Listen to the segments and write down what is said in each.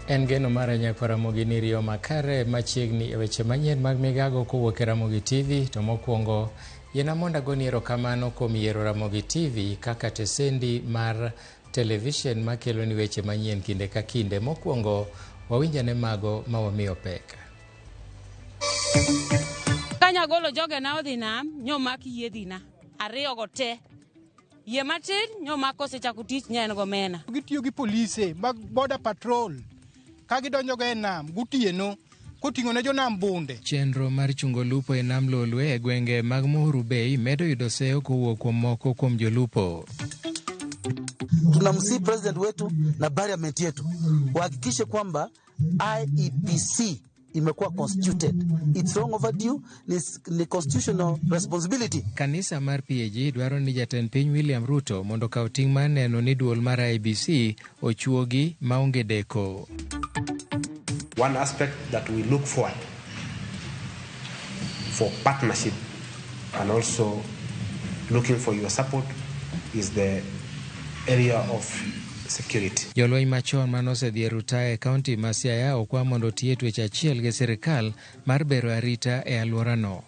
En geno mar nyakwa Ramogi ni riyo makare machiegni e weche manyien mag migago kowuok e Ramogi TV to mokwongo yiena mondo agoni erokamano kuom yiero Ramogi TV kaka tesendi mar televishen makeloni weche manyien kinde ka kinde. Mokwongo wawinjane mago ma wamiyo pek. Kanyagolo jogena odhi nam, nyomak yiedhina ariyogo te. Yie matin nyomak osechako tich ne en gomena. Gitiyo gi polise mag border patrol ka gidonjogo e nam gotieno koting'o ne jonam bunde. Chenro mar chungo lupo e nam Lolwe e gwenge mag Muhuru Bay medo yudo seyo kowuok kuom moko kuom jolupo. Tunamsihi president wetu na parliament yetu wahakikishe kwamba IEBC imekuwa constituted. It's long overdue, ni constitutional responsibility. Kanisa mar PAG dwaro ni jatend piny William Ruto mondo okaw ting' mar neno ni duol mar IEBC ochuogi maonge deko. One aspect that we look forward for partnership and also looking for your support is the area of security. Jolweny machon manosedhi e rutaya e kaunti ma Siaya okwa mondo otiye twech achiel gi sirikal mar bero arita e alworano.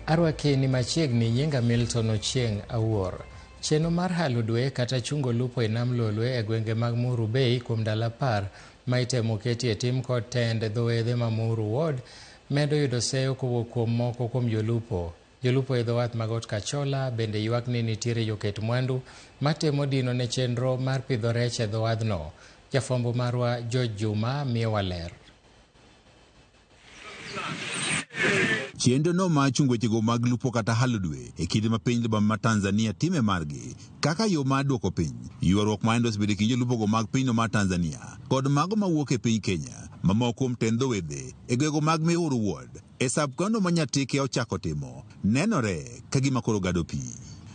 Arwaki ni machiegni nyinga Milton Ochieng' Awuor. Chenro mar halo dwe kata chungo lupo e nam Lolwe e gwenge mag Muhuru Bay kuom ndalo 10 ma itemo keti e tim kod tend dho wedhe ma Muhuru Ward medo yudo seyo kowuok kuom moko kuom jolupo. Jolupo e dho wath mag Got Kachola bende ywak ni nitiere joket mwandu matemo dino ne chenro mar pidho rech e dho wadhno. Jafwambo marwa George Juma miyowa ler. Chenro no mar chungo wechego mag lupo kata halo dwe e kinde ma piny Libamba ma Tanzania time margi kaka yo mar duoko piny ywaruok ma osebedo e kind jolupogo mag pinyno mar Tanzania kod mago mawuok e piny Kenya mamoko kuom tend dho wedhe e gwego mag Mihuru Ward e sub-county ma Nyatike ochako timo nenore ka gima koro gado pi.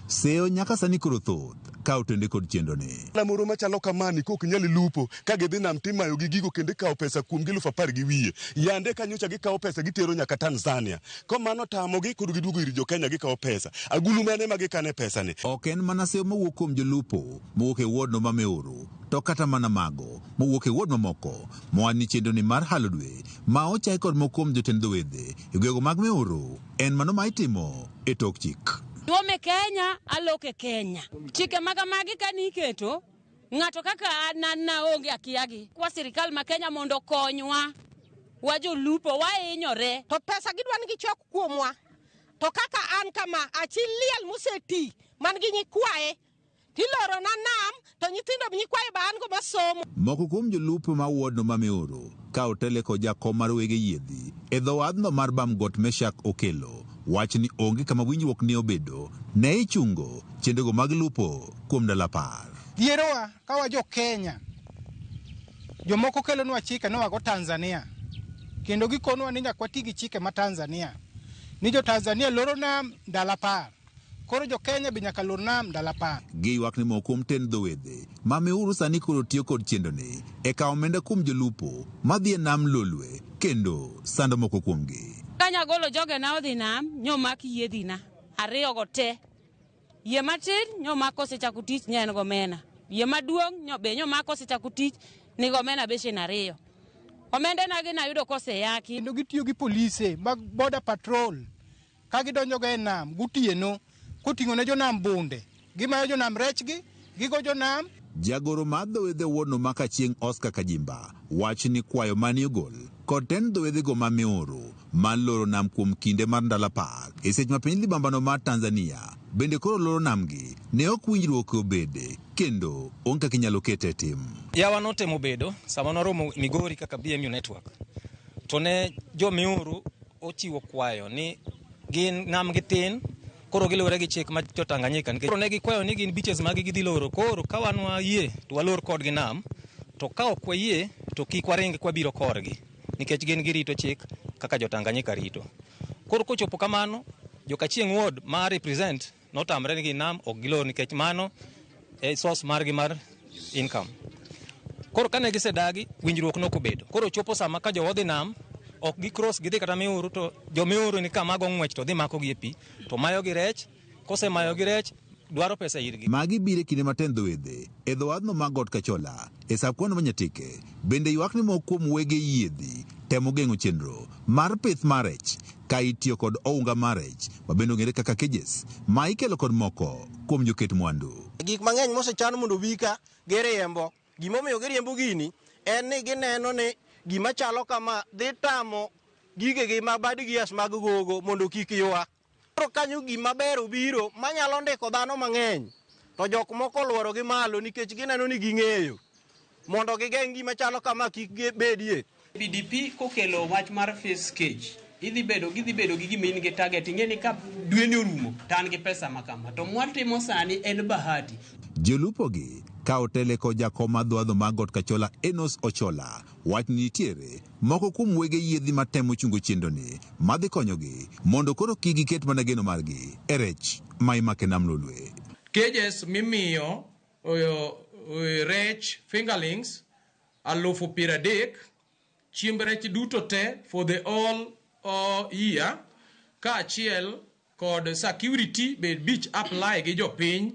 Seyo nyaka sani koro thoth ka otende kod chenro ni. Moro machalo kamani kok nyal lupo ka gidhi nam timayo gi gigo kendo ikawo pesa kuom gi 10,000 gi wiye. Yande kanyocha gikawo pesa gitero nyaka Tanzania. Komano tamogi koro giduogo ir jo Kenya gikawo pesa. Agulu mane ma gikane pesa ni? Ok en mana seyo mowuok kuom jolupo mowuok e ward no ma Muhuru, to kata mana mago mowuok e ward mamoko mowacho ni chenro ni mar halo dwe ma ochaki kod moko kuom jotend dho wedhe e gwego mag Muhuru en mano ma itimo e tok chik. Nyuome Kenya, aloke Kenya. Chike maga magi kani iketo, ng'ato kaka an naonge akiagi. Kwa sirikal ma Kenya mondo okonywa, wa jolupo wahinyore. To pesa gidwa ni gichok kuomwa. To kaka an kama, achi liel moseti man gi nyikwaye, tiloro na nam to nyithindo nyikwaye ba an go masomo. Moko kuom jolupo ma ward no ma Muhuru ka otele kod jakom mar wege yiedhi e dho wadhno mar Bamgot Meshak Okelo wach ni onge kama winjruok ne obedo ne ichungo chenrogo mag lupo kuom ndalo 10. Dhierowa ka wa jo Kenya, jomoko kelonwa chike noago Tanzania kendo gikonwa ni nyaka wati gi chike ma Tanzania ni jo Tanzania loro nam ndalo 10 koro jo Kenya be nyaka lor nam ndalo 10. Giywak ni moko kuom tend dho wedhe ma Muhuru sani koro tiyo kod chenro ni e kawo omenda kuom jolupo madhi e nam Lolwe kendo sando moko kuomgi. Kanyagolo jogena odhi nam, nyomak yiedhina ariyogo te. Yie matin nyomak osechako tich ne en gomena. Yie maduong' nyo be nyomak osechako tich ni gomena beshen 2. Omenda na gi nayudo koseyaki. Kendo gitiyo gi polise mag border patrol ka gidonjogo e nam gotieno koting'o ne jonam bunde, gimayo jonam rechgi, gigo jonam. Jagoro mar dho wedhe ward no ma Kachieng' Oscar Kajimba wach ni kwayo mane ogol kod tend dho wedhego ma Muhuru mar loro nam kuom kinde mar ndalo 10 e seche ma piny libambano mar Tanzania bende koro loro namgi ne ok winjruok obede kendo onge kaka inyalo kete e tim. Yawa notemo bedo sama nwaromo Migori kaka BMU network to ne jo Muhuru ochiwo kwayo ni gin nam gi tin koro giluwore gi chik ma jo Tanganyika nikech koro ne gikwayo ni gin beaches magi gidhi loro koro ka wan wayie to walor kodgi nam to ka ok wayie to kik waring kwabiro korgi nikech gin girito chik kaka jo Tanganyika rito. Koro kochopo kamano jo Kachieng' ward ma represent notamre ni gin nam ok gilor nikech mano e source margi mar income. Koro kane gisedagi winjruok nokobedo. Koro chopo sama ka jowa odhi nam ok gi cross gidhi kata Muhuru to jo Muhuru ni kama go ng'wech to dhi mako gi e pi to mayo gi rech kosemayo gi rech dwaro pesa irgi. Magi biro e kinde ma tend dho-wedhe e dho wadhno mar Got Kachola e sub-county ma Nyatike bende ywak ni moko kuom wege yiedhi temo geng'o chenro mar pith mar rech ka itiyo kod ounga mar rech ma bende ong'ere kaka cages ma ikelo kod moko kuom joket mwandu. Gik mang'eny mosechan mondo obi ka giriembo. Gimomiyo giriembo gini en ni gineno ni gima chalo kama dhi tamo gigegi ma bad gears mag gogo mondo kik ywa. Koro kanyo gima ber obiro manyalo ndiko dhano mang'eny to jok moko oluoro gi malo nikech gineno ni ging'eyo mondo gigeng' gima chalo kama kik bedie. BDP kokelo wach mar face cage idhi bedo gidhi bedo gi gima in gi target ing'e ni ka dwe ni orumo to an gi pesa ma kama to mwatimo sani en bahati. Jolupo gi ka otele kod jakom mar dho wadhno mar Got Kachola Enos Ochola wach ni nitiere moko kuom wege yiedhi matemo chungo chenroni madhi konyogi mondo koro kik giket mana geno margi e rech ma imako e nam Lolwe. Cages mimiyo rech fingerlings 30,000 chiemb rech duto te for the all year kaachiel kod security be beach apply gi jopiny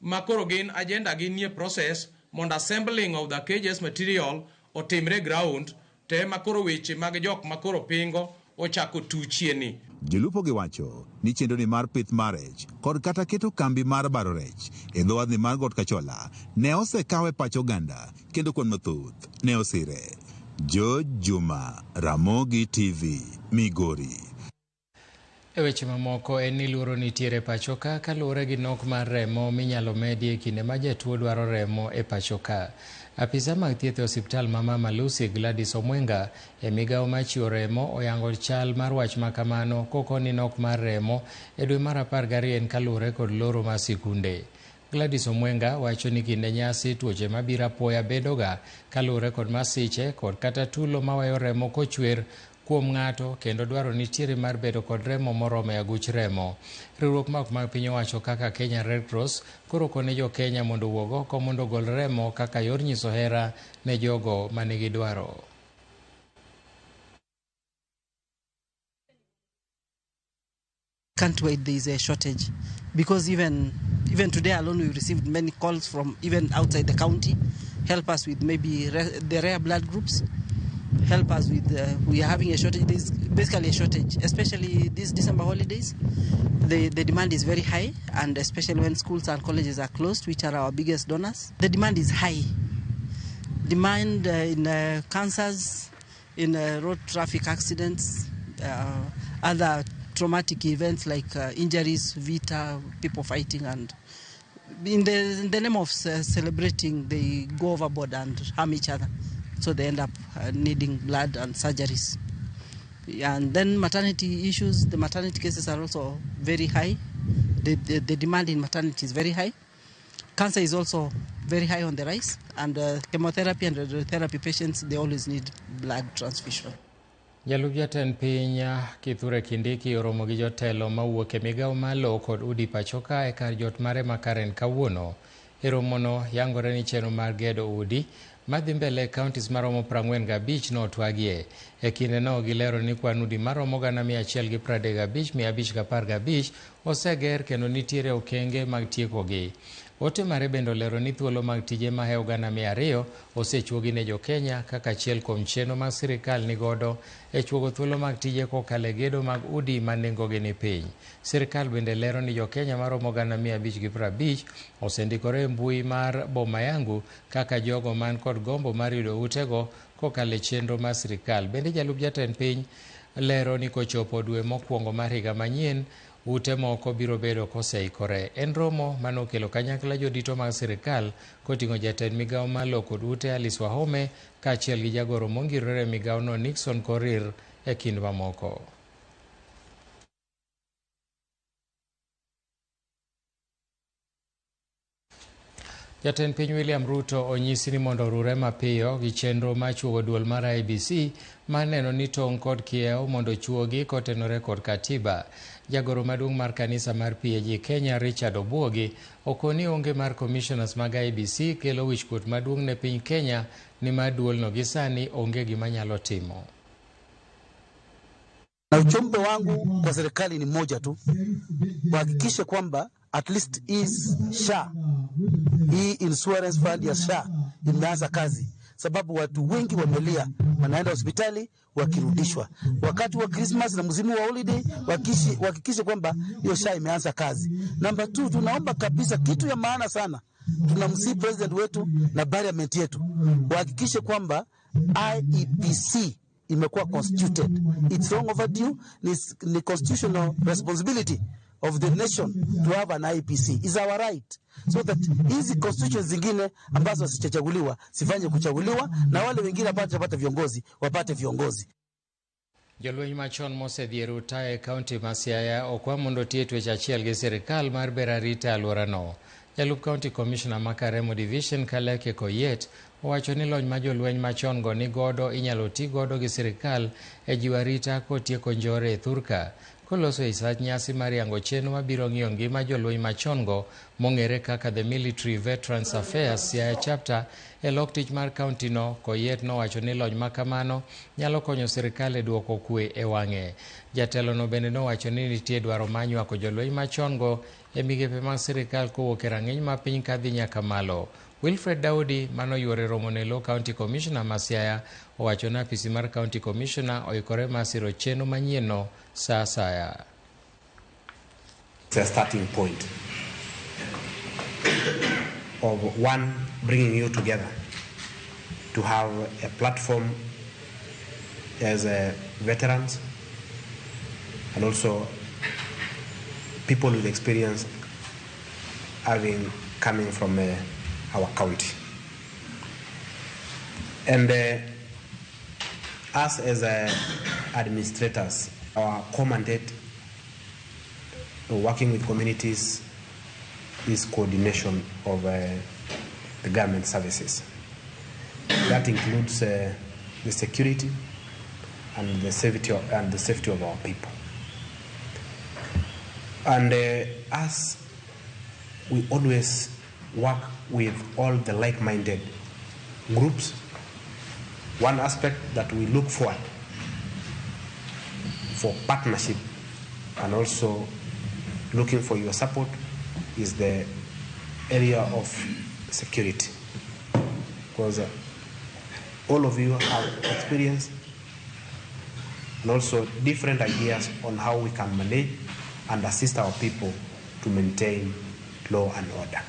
ma koro gin agenda gi nie process mondo assembling of the cages material otimre ground te ma koro weche mag jok ma koro pingo ochako tuchie ni. Jolupo gi wacho ni chenroni mar pith mar rech kod kata keto kambi mar baro rech e dho wadhni mar Got Kachola ne osekaw e pach oganda kendo kwan mathoth ne osire. George Juma, Ramogi TV, Migori. E weche mamoko en ni luoro nitiere pacho ka kaluwore gi nok mar remo minyalo medi e kinde ma jatuo dwaro remo e pacho ka. Apisa mag thieth e osiptal ma Mama Lucy Gladys Omwenga e migawo mar chiwo remo oyango chal mar wach ma kamano kokoni nok mar remo e dwe mar 12 en kaluwore kod loro mar sikunde. Gladys Omwenga wacho ni kinde nyasi tuoche mabiro apoya bedoga kaluwore kod masiche kod kata tulo maweyo remo kochwer kuom ng'ato kendo dwaro nitiere mar bedo kod remo moromo e aguch remo. Riwruok ma ok mag piny owacho kaka Kenya Red Cross koro kone jo Kenya mondo owuog oko mondo ogol remo kaka yor nyiso hera ne jogo manigi dwaro. Can't wait, there is a shortage because even today alone we received many calls from even outside the county. Help us with maybe the rare blood groups. Help us with, we are having a shortage. There's basically a shortage, especially these December holidays. The demand is very high, and especially when schools and colleges are closed, which are our biggest donors. The demand is high. Demand in cancers, in road traffic accidents, other traumatic events like injuries, vita, people fighting, and in the name of celebrating, they go overboard and harm each other. So they end up needing blood and surgeries. And then maternity issues, the maternity cases are also very high. The demand in maternity is very high. Cancer is also very high on the rise, and chemotherapy and radiotherapy patients, they always need blood transfusion. Jalup jatend piny Kithure Kindiki oromo gi jotelo mawuok e migawo mar lowo kod udi pacho ka e kar jot mare ma Karen kawuono. E romono yangore ni chenro mar gedo udi madhi mbele e counties maromo 45 notwagie. E kindeno gilero ni kwan udi maromo 135,515 oseger kendo nitiere okenge mag tiekogi. Ote mare bende olero ni thuolo mag tije mahewo 200 osechuogi ne jo-Kenya kaka achiel kuom chenro mag sirikal nigodo e chuogo thuolo mag tije kokalo e gedo mag udi ma nengogi ni piny. Sirikal bende lero ni jo-Kenya maromo 550 osendikore e mbui mar Boma Yangu kaka jogo man kod gombo mar yudo utego kokalo e chenro mar sirikal. Bende jalup jatend piny lero ni kochopo dwe mokwongo mar higa manyien ute moko biro bedo koseikore. En romo manokelo kanyakla jodito mag sirikal koting'o jatend migawo mar lowo kod ute Alice Wahome kaachiel gi jagoro mongirore e migawono Nixon Korir e kind mamoko. Jatend piny William Ruto onyisi ni mondo orure mapiyo gi chenro mar chuogo duol mar IEBC mar neno ni tong' kod kiewo mondo ochuogi kotenore kod katiba. Jagoro maduong' mar kanisa mar PAG Kenya Richard Obwogi okoni onge mar commissioners mag IEBC kelo wichkuot maduong' ne piny Kenya nimar duolno gi sani onge gima nyalo timo. Na ujumbe wangu kwa serikali ni moja tu, wahakikishe kwamba At least hii SHA, hii insurance fund ya SHA imeanza kazi, sababu watu wengi wamelia, wanaenda hospitali wakirudishwa wakati wa Christmas na msimu wa holiday, wahakikishe kwamba hiyo SHA imeanza kazi. Namba 2, tunaomba kabisa kitu ya maana sana, tunamsihi president wetu na parliament yetu wahakikishe kwamba IEBC imekuwa constituted. It's long overdue. Ni constitutional responsibility of the nation to have an IEBC. It's our right. So that hizi constitutions zingine ambazo hazijachaguliwa sifanye kuchaguliwa, na wale wengine wapate viongozi wapate viongozi. Jolweny machon mosedhi e rutaya e kaunti ma Siaya okwa mondo otie twech achiel gi sirikal mar bero arita e alworano. Jalup County Commissioner ma Karemo Division Kaleke Koyet owacho ni lony ma jolweny machon go ni godo inyalo ti godo gi sirikal e jiwo arita kotieko njore e thurka. Koloso e sach nyasi mar yango chenro mabiro ng'iyo ngima jolweny machon go mong'ere kaka The Military Veterans Affairs Siaya Chapter e lok tich mar kaunti no, Koyet nowacho ni lony ma kamano nyalo konyo sirikal e duoko kwe e wang'e. Jatelo no bende nowacho ni nitie dwaro mar nywako jolweny machon go e migepe mag sirikal kowuok e rang'iny ma piny kadhi nyaka malo. Wilfred Daudi manoyuoro e romo ne lo County Commissioner ma Siaya owacho ni apisi mar County Commissioner oikore mar siro chenro manyien no sa asaya. It's a starting point of one, bringing you together to have a platform as veterans and also people with experience having coming from our county. And us as administrators, our core mandate working with communities is coordination of the government services. That includes the security and the safety of our people. And us, we always work with all the like-minded groups. One aspect that we look forward for partnership and also looking for your support is the area of security, because all of you have experience and also different ideas on how we can manage and assist our people to maintain law and order.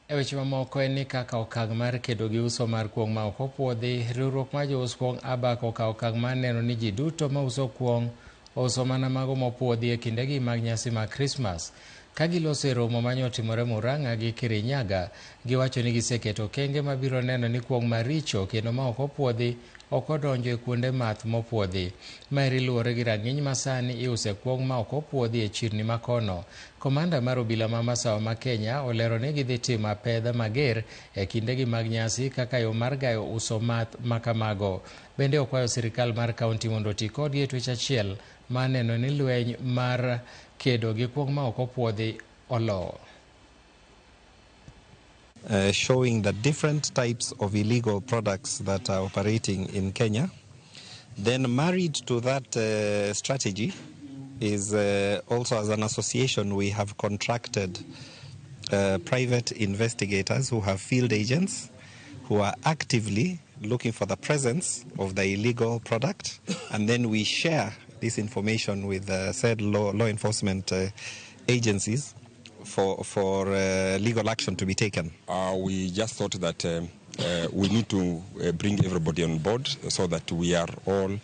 E weche mamoko en ni kaka okang' mar kedo gi uso mar kuong' ma ok opuodhi, riwruok mar jous kuong' ABAK okawo okang' mar neno ni ji duto mauso kuong' ouso mana mago mopuodhi e kindegi mag nyasi mag Krismas. Ka giloso e romo mane otimore Murang'a gi Kirinyaga, giwacho ni giseketo okenge mabiro neno ni kuong' maricho kendo ma ok opuodhi ok odonjo e kuonde math mopuodhi. Maeri luwore gi rang'iny masani iuse kuong' ma ok opuodhi e chirni makono. Komanda mar obila ma Masawa ma Kenya olero ni gidhi timo apedha mager e kindegi mag nyasi kaka yo mar gayo uso math makamago. Bende okwayo sirikal mar kaunti mondo oti kodgi e twech achiel mar neno ni lweny mar kedo gi kuong' ma ok opuodhi olo. Showing the different types of illegal products that are operating in Kenya. Then married to that strategy is also as an association we have contracted private investigators who have field agents who are actively looking for the presence of the illegal product, and then we share this information with said law enforcement agencies for legal action to be taken. We just thought that we need to bring everybody on board so that we are all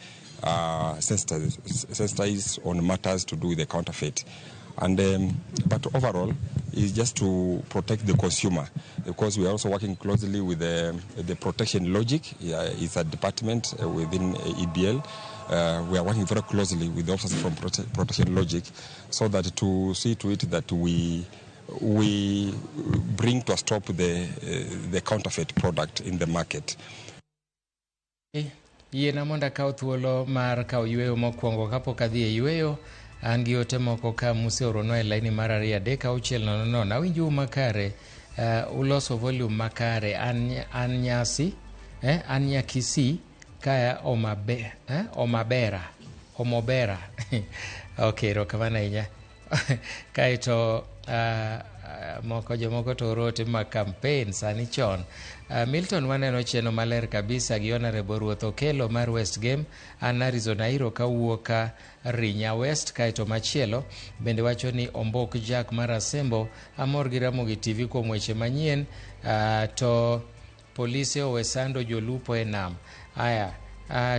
sensitized on matters to do with the counterfeit. And but overall, is just to protect the consumer, because we are also working closely with the protection logic. It's a department within EBL. We are working very closely with the officers from Protection Logic, so that to see to it that we bring to a stop the counterfeit product in the market. Yiena mondo akaw thuolo mar kawo yueyo mokwongo kapok adhi e yueyo. An gi ote moko ka museoronwa e laini mar 2 3 6 0 0. Awinjou makare, uloso volume makare. An nyasi, an Nyakisi kaya Omabera. Omobera. Okay, erokamano ahinya. Kaeto moko jomoko to oro ote mag campaign sani chon. Milton waneno cheno maler kabisa gi Honorable Ruoth Okelo mar West Game, an Arizona Iro kawuok ka Rinya West. Kaeto machielo bende wacho ni Ombok Jack mar Asembo, amor gi Ramogi TV kuom weche manyien, to polise owe sando jolupo e nam. Aya,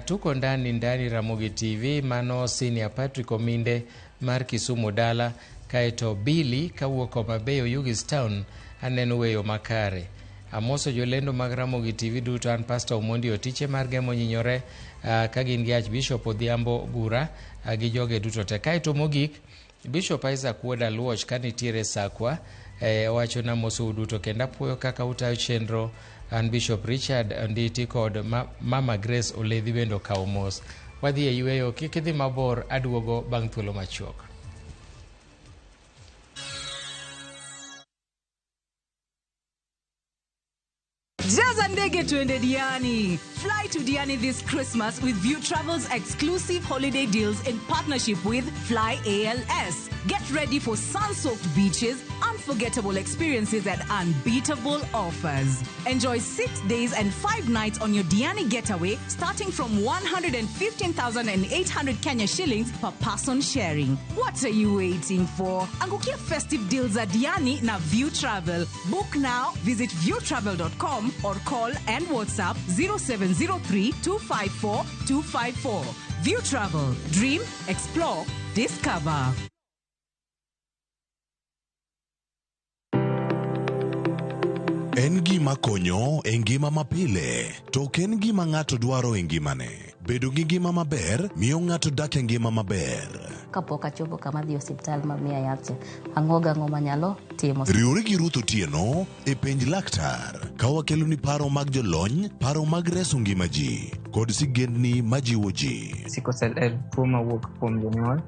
tuko ndani ndani Ramogi TV, mano Senior Patrick Ominde mar Kisumu Dala. Kaeto Billy kawuok Homa Bay Oyugis Town, aneno weyo makare. Amoso jolendo mag Ramogi TV duto, an Pastor Omondi Otiche mar Gemo Nyinyore, ka gin gi Archbishop Odhiambo Gura, gi joge duto te. Kaeto mogik, Bishop Isaac Wuod Aluoch ka nitiere Sakwa, owacho na mosou duto kendo apuoyo kaka utayo chenro. An Bishop Richard Nditi kod Mama Grace Oledhi bende okawo mos. Wadhi e yweyo, kik idhi mabor, aduogo bang' thuolo machuok. Jaza ndege tuende Diani. Fly to Diani this Christmas with View Travel's exclusive holiday deals in partnership with Fly ALS. Get ready for sun-soaked beaches, unforgettable experiences and unbeatable offers. Enjoy 6 days and 5 nights on your Diani getaway starting from 115,800 Kenya shillings per person sharing. What are you waiting for? Angukia festive deals at Diani na View Travel. Book now, visit viewtravel.com or call and WhatsApp 0703 254 254. View Travel. Dream, explore, discover. En gima konyo e ngima mapile, to ok en gima ng'ato dwaro e ngimane. Bedo gi ngima maber miyo ng'ato dak e ngima maber. Kapok achopo kama dhi osiptal ma miya yath cha, ang'o gang'o manyalo timo. Riwri gi Ruth Otieno e Penj Laktar ka wakeloni paro mag jolony, paro mag reso ngima ji, kod sigendni majiwo ji. Sickle cell en tuo mawuok kuom jonyuol.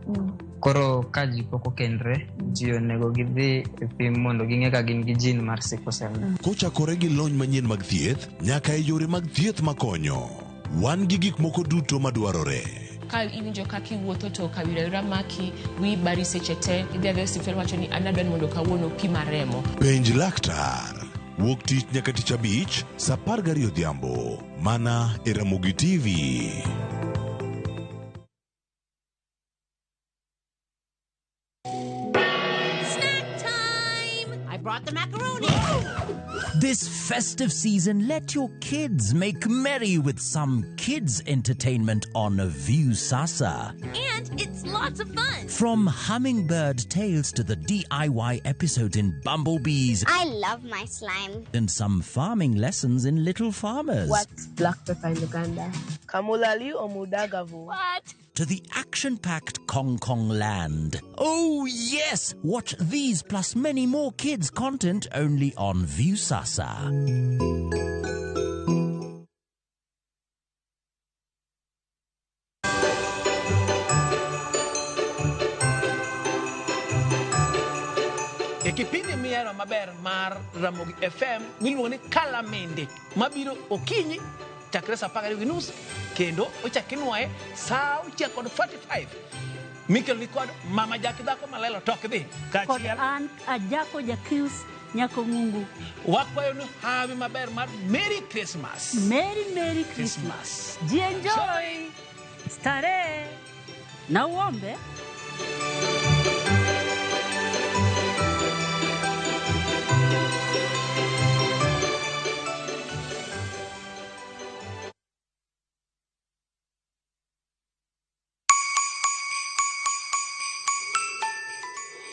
Koro ka ji pok okendre, ji onego gidhi e pim mondo ging'e ka gin gi gene mar sickle cell. Kochakore gi lony manyien mag thieth nyaka e yore mag thieth makonyo. Wan gi gik moko duto madwarore. Ka iwinjo kaka iwuotho to kawira maki, wiyi bari seche te, idhi adhiya e osiptal wacho ni an adwa ni mondo kawuono pima remo. Penj Laktar. Wuok tich nyaka tich abich, saa 12 odhiambo. Mana e Ramogi TV. Snack time! I brought the macaroni. This festive season, let your kids make merry with some kids entertainment on Viusasa. And it's lots of fun. From Hummingbird Tales to the DIY episodes in Bumblebees. I love my slime. And some farming lessons in Little Farmers. What's black pepper in Uganda? Kamulali or Mudagavu? What? To the action-packed Kong Kong Land. Oh yes! Watch these plus many more kids content only on Viusasa. E kipindi mihero maber mar Ramogi FM miluongo ni Kalamende mabiro okinyi chakre saa 12:30 kendo ochak inwoye saa 6:45 mikelo ni kod Mama Jaki dhako malelo tok dhi Kod an Ajako Jakius Nyako Mungu. Wakwayo ni hawi maber mar Merry Christmas. Merry Merry Christmas. Ji enjoy. Starehe na uombe.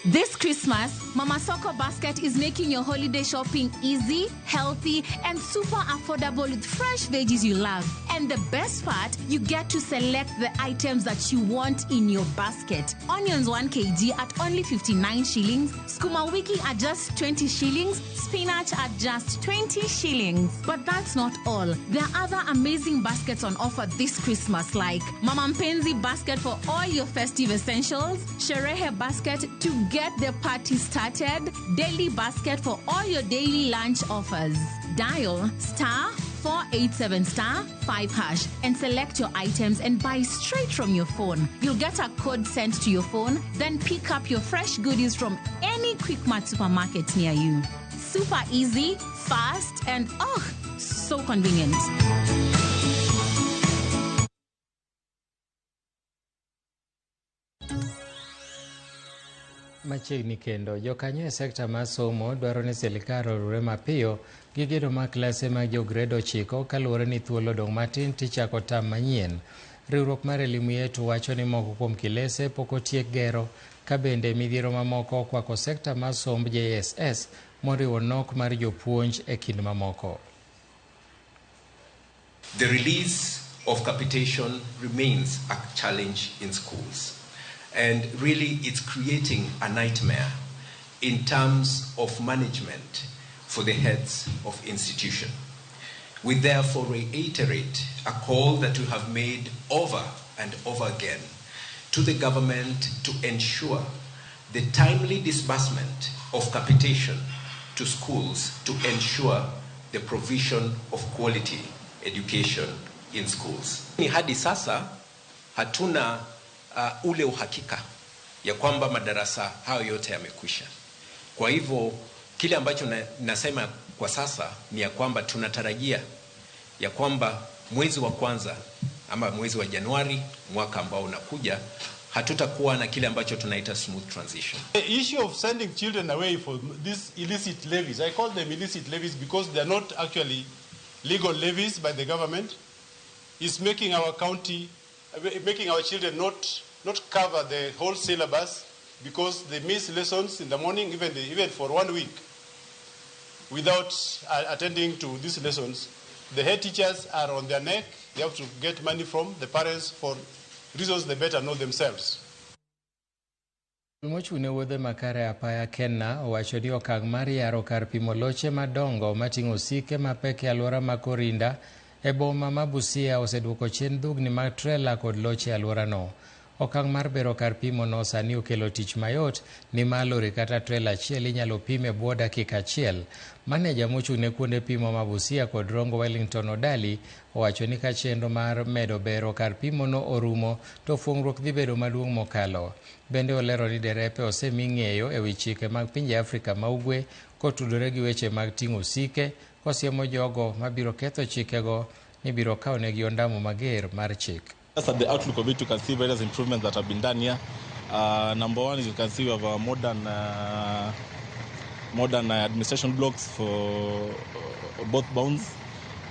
This Christmas, Mama Soko Basket is making your holiday shopping easy, healthy, and super affordable with fresh veggies you love. And the best part, you get to select the items that you want in your basket. Onions 1 kg at only 59 shillings, skuma wiki at just 20 shillings, spinach at just 20 shillings. But that's not all. There are other amazing baskets on offer this Christmas, like Mama Mpenzi basket for all your festive essentials, Sherehe basket to get the party started, daily basket for all your daily lunch offers. Dial star 487 star 5 hash and select your items and buy straight from your phone. You'll get a code sent to your phone, then pick up your fresh goodies from any Quickmart supermarket near you. Super easy, fast, and oh, so convenient. Machiegni kendo, jokanyo e sekta mar somo dwaro ni sirkal orure mapiyo gi gedo mar klase mag jo gred 9 kaluwore ni thuolo odong' matin tichako tam manyien. Riwruok mar Elimu Yetu wacho ni moko kuom kilese pok otiek gero ka bende midhiero mamoko okwako sekta mar somb JSS moriwo nok mar jopuonj e kind mamoko. The release of capitation remains a challenge in schools. And really, it's creating a nightmare in terms of management for the heads of institution. We therefore reiterate a call that we have made over and over again to the government to ensure the timely disbursement of capitation to schools to ensure the provision of quality education in schools. Hadi sasa hatuna ule uhakika ya kwamba madarasa hayo yote yamekwisha. Kwa hivyo kile ambacho nasema kwa sasa ni ya kwamba tunatarajia ya kwamba mwezi wa kwanza ama mwezi wa Januari mwaka ambao unakuja hatutakuwa na kile ambacho tunaita smooth transition. The issue of sending children away for these illicit levies, I call them illicit levies because they are not actually legal levies by the government, is making our county, making our children not cover the whole syllabus because they miss lessons in the morning, even for 1 week, without attending to these lessons. The head teachers are on their neck. They have to get money from the parents for reasons they better know themselves. Mochung' ne wuodhe makare apaya Kenya owacho ni okang' mar yaro kar pimo loche madongo mating'o osike mapek e alwora ma Korinda e boma ma Busia oseduoko chien dhugni mag trela kod loche e alworano. Okang' mar bero kar pimo no sani okelo tich mayot nimar lori kata trela achiel inyalo pim e bwo dakika achiel. Maneja mochung' ne kuonde pimo ma Busia kod Rongo Wellington Odali owacho ni ka chenro mar medo bero kar pimo no orumo to fuong'ruok dhi bedo maduong' mokalo. Bende olero ni derepe osemi ng'eyo e wi chike mag pinje Afrika ma Ugwe kotudore gi weche mag ting'o osike kosiemo jogo mabiro ketho chikego ni biro kawnegi ondamo mager mar chik. Just at the outlook of it, you can see various improvements that have been done here. Number one is you can see we have a modern administration blocks for both bounds.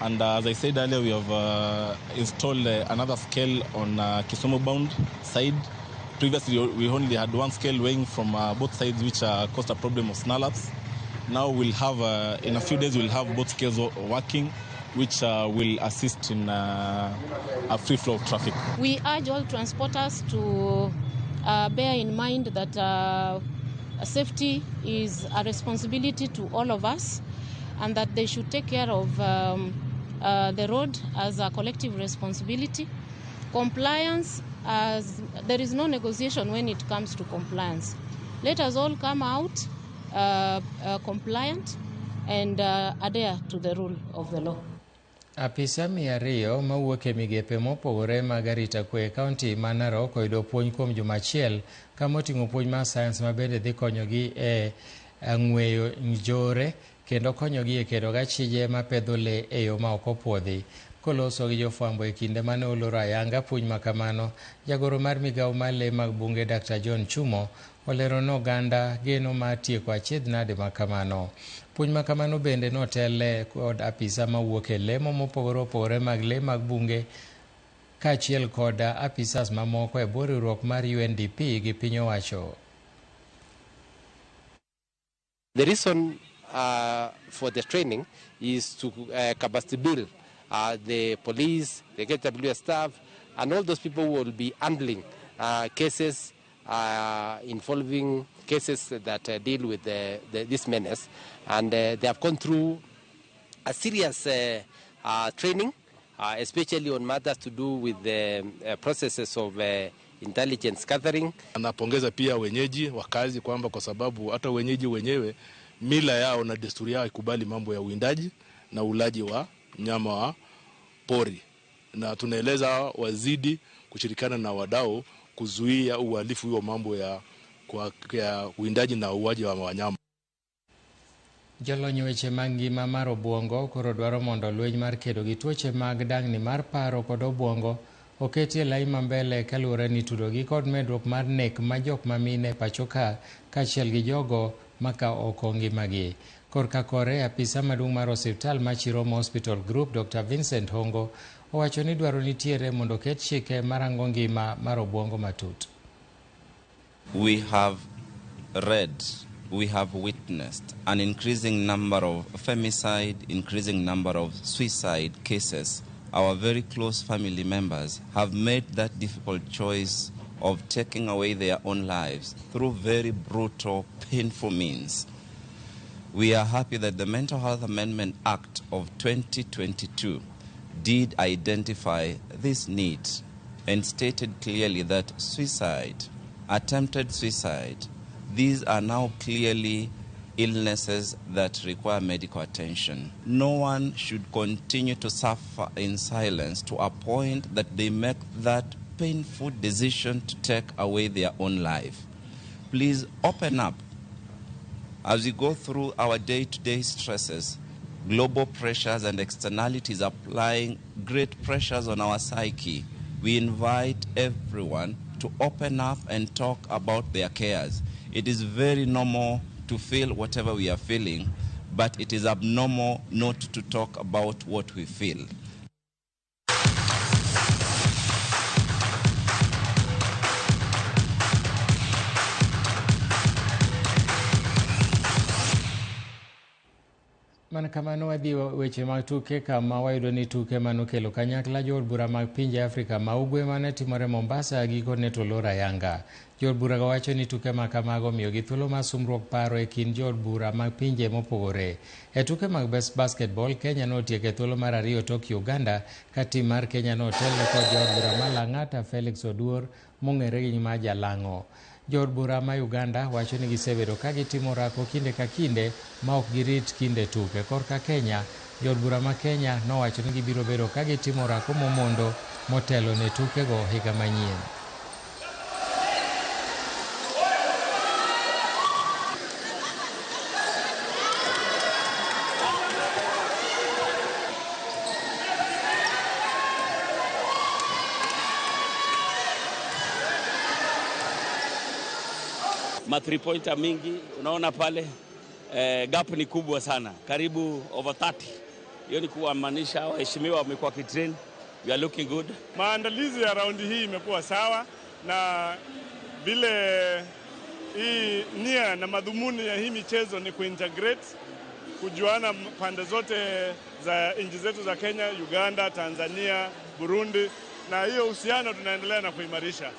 And as I said earlier, we have installed another scale on Kisumu bound side. Previously, we only had one scale weighing from both sides, which caused a problem of snarl-ups. Now we'll have, in a few days, we'll have both scales working, which will assist in a free flow of traffic. We urge all transporters to bear in mind that safety is a responsibility to all of us, and that they should take care of the road as a collective responsibility. Compliance, as there is no negotiation when it comes to compliance. Let us all come out compliant and adhere to the rule of the law. Apisa 200 mawuok e migepe mopogore mag arita kwe e kaunti ma Narok oyudo puonj kuom juma achiel kama oting'o puonj mar sayans ma bende dhi konyogi e ng'weyo njore kendo konyogi e kedo gachije mapedho le e yo ma ok opuodhi. Koloso gi jofwambo e kinde mane oloro ayanga puonj ma kamano, jagoro mar migawo mar le mag bunge Dr. John Chumo olero ni oganda geno mar tieko achiedh nade ma kamano. Puonj ma kamano bende notele kod apisa mawuok e lemo mopogore opogore mag le mag bunge kaachiel kod apisas mamoko e bwo riwruok mar UNDP gi piny owacho. The reason for the training is to capacity build the police, the KWS staff, and all those people who will be handling cases involving cases that deal with this menace. And they have gone through a serious training, especially on matters to do with the processes of intelligence gathering. Anapongeza pia wenyeji wakazi kwamba kwa sababu hata wenyeji wenyewe mila yao na desturi yao ikubali mambo ya uwindaji na ulaji wa mnyama wa pori, na tunaeleza wazidi kushirikiana na wadau kuzuia uhalifu huo mambo ya uwindaji na uuaji wa wanyama. Jolony weche mag ngima mar obuongo koro dwaro mondo lweny mar kedo gi tuoche mag dang'ni mar paro kod obuongo oketie lai mambele kaluwore ni tudogi kod medruok mar nek ma jok mamine pacho ka kaachiel gi jogo maka oko ngimagi. Korka kore, apisa maduong' mar osiptal ma Chiromo Hospital Group Dr. Vincent Hongo owacho ni dwaro nitiere mondo oket chike marango ngima mar obuongo matut. We have read, we have witnessed an increasing number of femicide, increasing number of suicide cases. Our very close family members have made that difficult choice of taking away their own lives through very brutal, painful means. We are happy that the Mental Health Amendment Act of 2022 did identify this need and stated clearly that suicide, attempted suicide, these are now clearly illnesses that require medical attention. No one should continue to suffer in silence to a point that they make that painful decision to take away their own life. Please open up. As we go through our day-to-day stresses, global pressures and externalities applying great pressures on our psyche, we invite everyone to open up and talk about their cares. It is very normal to feel whatever we are feeling, but it is abnormal not to talk about what we feel. Mana kamano wadhi weche mag tuke kama wayudo ni tuke manokelo kanyakla jood bura mag pinje Afrika ma ugwe mane timore Mombasa gikone to olor ayanga. Jood burago wacho ni tuke ma kamago miyogi thuolo mar sumruok paro e kind jood bura mag pinje mopogore. E tuke mag basketball, Kenya notieko e thuolo mar ariyo tok Uganda ka tim mar Kenya notelne kod jaod bura ma Lang'ata Felix Oduor mong'ere gi nying mar Jalang'o. Jood bura ma Uganda wacho ni gisebedo ka gitimo orako kinde ka kinde ma ok girit kinde tuke. Korka Kenya, jood bura ma Kenya nowacho ni gibiro bedo ka gitimo orako momondo motelo ne tukego higa manyien. Ma 3 pointer mingi unaona pale, gap ni kubwa sana, karibu over 30. Hiyo ni kuamaanisha waheshimiwa wamekuwa kitrain. We are looking good. Maandalizi ya raundi hii imekuwa sawa, na vile hii nia na madhumuni ya hii michezo ni kuintegrate, kujuana pande zote za nchi zetu za Kenya, Uganda, Tanzania, Burundi, na hiyo uhusiano tunaendelea na kuimarisha.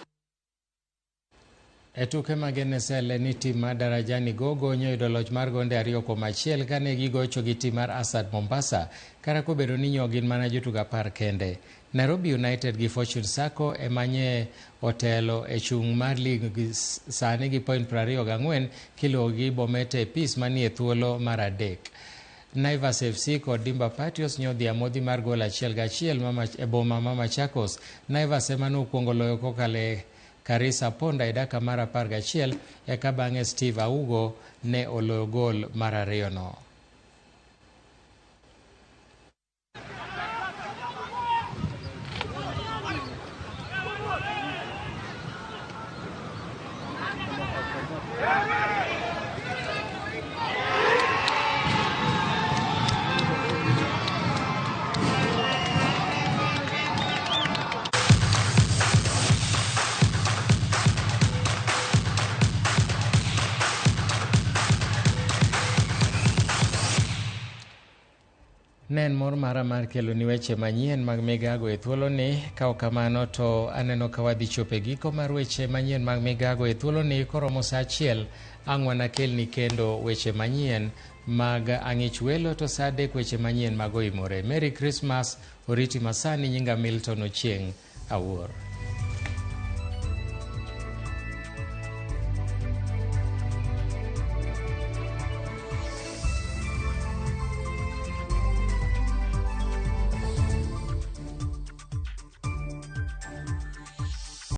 E tuke mag NSL ni tim mar Darajani Gogo nyoyudo loch mar gonde 2-1 kane gigocho gi tim mar Asad Mombasa kata kobedo ni nyo gin mana jotugo 10 kende. Nairobi United gi Fortune Sacco emanye otelo e chung' mar lig sani gi point 24 kiluwo gi Bomete Peace manie thuolo mar 3. Naivas FC kod Dimba Patriots nyodhi amodhi mar gol 1-1 e boma ma Machakos. Naivas ema nokwongo loyo kokalo Karisa Ponda e dakika mar 11 eka bang'e Steve Augo ne oloyo gol mar 2 no. Ne en mor mara mar kelo ni weche manyien mag migago e thuoloni. Ka ok kamano to aneno ka wadhi chopo e giko mar weche manyien mag migago e thuoloni. Koromo saa 1 ang' wanakelni kendo weche manyien mag ang'ich welo, to saa 3 weche manyien mag oimore. Merry Christmas, oriti masani. Nyinga Milton Ochieng' Awuor.